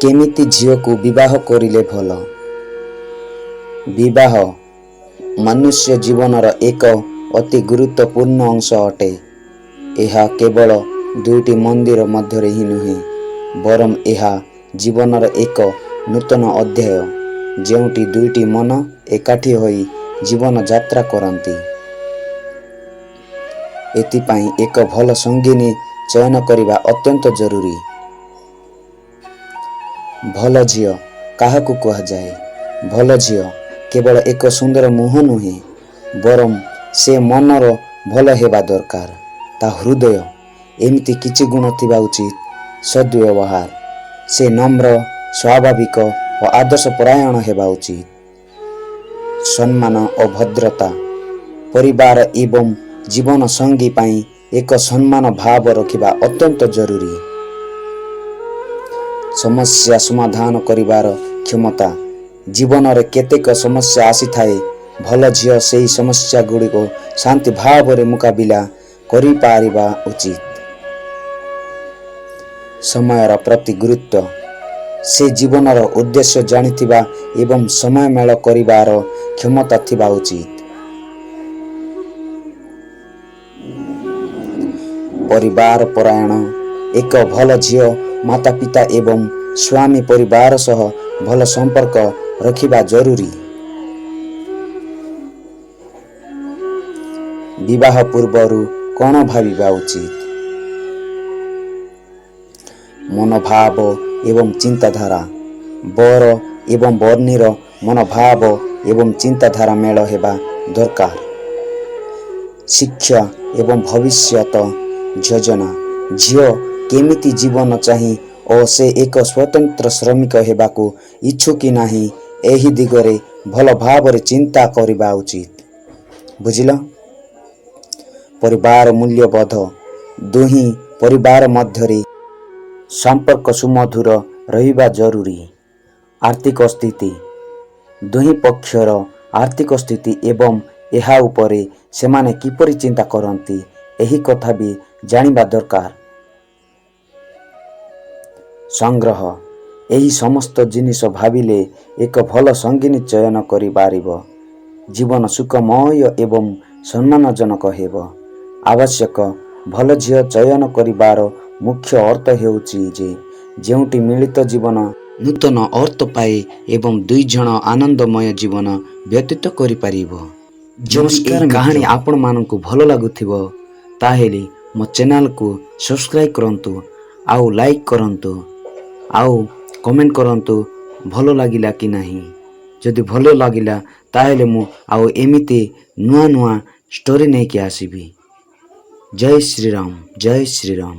କେମିତି ଝିଅକୁ ବିବାହ କରିଲେ ଭଲ? ବିବାହ ମନୁଷ୍ୟ ଜୀବନର ଏକ ଅତି ଗୁରୁତ୍ୱପୂର୍ଣ୍ଣ ଅଂଶ ଅଟେ। ଏହା କେବଳ ଦୁଇଟି ମନ୍ଦିର ମଧ୍ୟରେ ହିଁ ନୁହେଁ, ବରଂ ଏହା ଜୀବନର ଏକ ନୂତନ ଅଧ୍ୟାୟ, ଯେଉଁଠି ଦୁଇଟି ମନ ଏକାଠି ହୋଇ ଜୀବନ ଯାତ୍ରା କରନ୍ତି। ଏଥିପାଇଁ ଏକ ଭଲ ସଙ୍ଗିନୀ ଚୟନ କରିବା ଅତ୍ୟନ୍ତ ଜରୁରୀ। ଭଲ ଝିଅ କାହାକୁ କୁହାଯାଏ? ଭଲ ଝିଅ କେବଳ ଏକ ସୁନ୍ଦର ମୁହଁ ନୁହେଁ, ବରଂ ସେ ମନର ଭଲ ହେବା ଦରକାର। ତା ହୃଦୟ ଏମିତି କିଛି ଗୁଣ ଥିବା ଉଚିତ। ସଦ୍ବ୍ୟବହାର, ସେ ନମ୍ର, ସ୍ୱାଭାବିକ ଓ ଆଦର୍ଶ ପରାୟଣ ହେବା ଉଚିତ। ସମ୍ମାନ ଓ ଭଦ୍ରତା, ପରିବାର ଏବଂ ଜୀବନ ସଙ୍ଗୀ ପାଇଁ ଏକ ସମ୍ମାନ ଭାବ ରଖିବା ଅତ୍ୟନ୍ତ ଜରୁରୀ। ସମସ୍ୟା ସମାଧାନ କରିବାର କ୍ଷମତା, ଜୀବନରେ କେତେକ ସମସ୍ୟା ଆସିଥାଏ। ଭଲ ଝିଅ ସେହି ସମସ୍ୟା ଗୁଡ଼ିକୁ ଶାନ୍ତି ଭାବରେ ମୁକାବିଲା କରିପାରିବା ଉଚିତ। ସମୟର ପ୍ରତି ଗୁରୁତ୍ୱ, ସେ ଜୀବନର ଉଦ୍ଦେଶ୍ୟ ଜାଣିଥିବା ଏବଂ ସମୟ ମେଳ କରିବାର କ୍ଷମତା ଥିବା ଉଚିତ। ପରିବାର ପରାୟଣ, ଏକ ଭଲ ଝିଅ ମାତା ପିତା ଏବଂ ସ୍ୱାମୀ ପରିବାର ସହ ଭଲ ସମ୍ପର୍କ ରଖିବା ଜରୁରୀ। ବିବାହ ପୂର୍ବରୁ କ'ଣ ଭାବିବା ଉଚିତ? ମନୋଭାବ ଏବଂ ଚିନ୍ତାଧାରା, ବର ଏବଂ ବରଣୀର ମନୋଭାବ ଏବଂ ଚିନ୍ତାଧାରା ମେଳ ହେବା ଦରକାର। ଶିକ୍ଷା ଏବଂ ଭବିଷ୍ୟତ ଯୋଜନା, ଝିଅ କେମିତି ଜୀବନ ଚାହେଁ ଓ ସେ ଏକ ସ୍ୱତନ୍ତ୍ର ଶ୍ରମିକ ହେବାକୁ ଇଚ୍ଛୁକ କି ନାହିଁ, ଏହି ଦିଗରେ ଭଲ ଭାବରେ ଚିନ୍ତା କରିବା ଉଚିତ। ବୁଝିଲ? ପରିବାର ମୂଲ୍ୟବୋଧ, ଦୁହିଁ ପରିବାର ମଧ୍ୟରେ ସମ୍ପର୍କ ସୁମଧୁର ରହିବା ଜରୁରୀ। ଆର୍ଥିକ ସ୍ଥିତି, ଦୁହିଁ ପକ୍ଷର ଆର୍ଥିକ ସ୍ଥିତି ଏବଂ ଏହା ଉପରେ ସେମାନେ କିପରି ଚିନ୍ତା କରନ୍ତି, ଏହି କଥା ବି ଜାଣିବା ଦରକାର। ସଂଗ୍ରହ, ଏହି ସମସ୍ତ ଜିନିଷ ଭାବିଲେ ଏକ ଭଲ ସଙ୍ଗିନୀ ଚୟନ କରିପାରିବ। ଜୀବନ ସୁଖମୟ ଏବଂ ସମ୍ମାନଜନକ ହେବ। ଆବଶ୍ୟକ ଭଲ ଝିଅ ଚୟନ କରିବାର ମୁଖ୍ୟ ଅର୍ଥ ହେଉଛି ଯେ ଯେଉଁଠି ମିଳିତ ଜୀବନ ନୂତନ ଅର୍ଥ ପାଏ ଏବଂ ଦୁଇ ଜଣ ଆନନ୍ଦମୟ ଜୀବନ ବ୍ୟତୀତ କରିପାରିବ। ଯଦି ଏହି ନମସ୍କାର କାହାଣୀ ମିତ୍ର। ଆପଣମାନଙ୍କୁ ଭଲ ଲାଗୁଥିବ, ତାହେଲେ ମୋ ଚ୍ୟାନେଲକୁ ସବସ୍କ୍ରାଇବ୍ କରନ୍ତୁ ଆଉ ଲାଇକ୍ କରନ୍ତୁ ଆଉ କମେଣ୍ଟ କରନ୍ତୁ ଭଲ ଲାଗିଲା କି ନାହିଁ। ଯଦି ଭଲ ଲାଗିଲା, ତାହେଲେ ମୁଁ ଆଉ ଏମିତି ନୂଆ ନୂଆ ଷ୍ଟୋରି ନେଇକି ଆସିବି। ଜୟ ଶ୍ରୀରାମ, ଜୟ ଶ୍ରୀରାମ।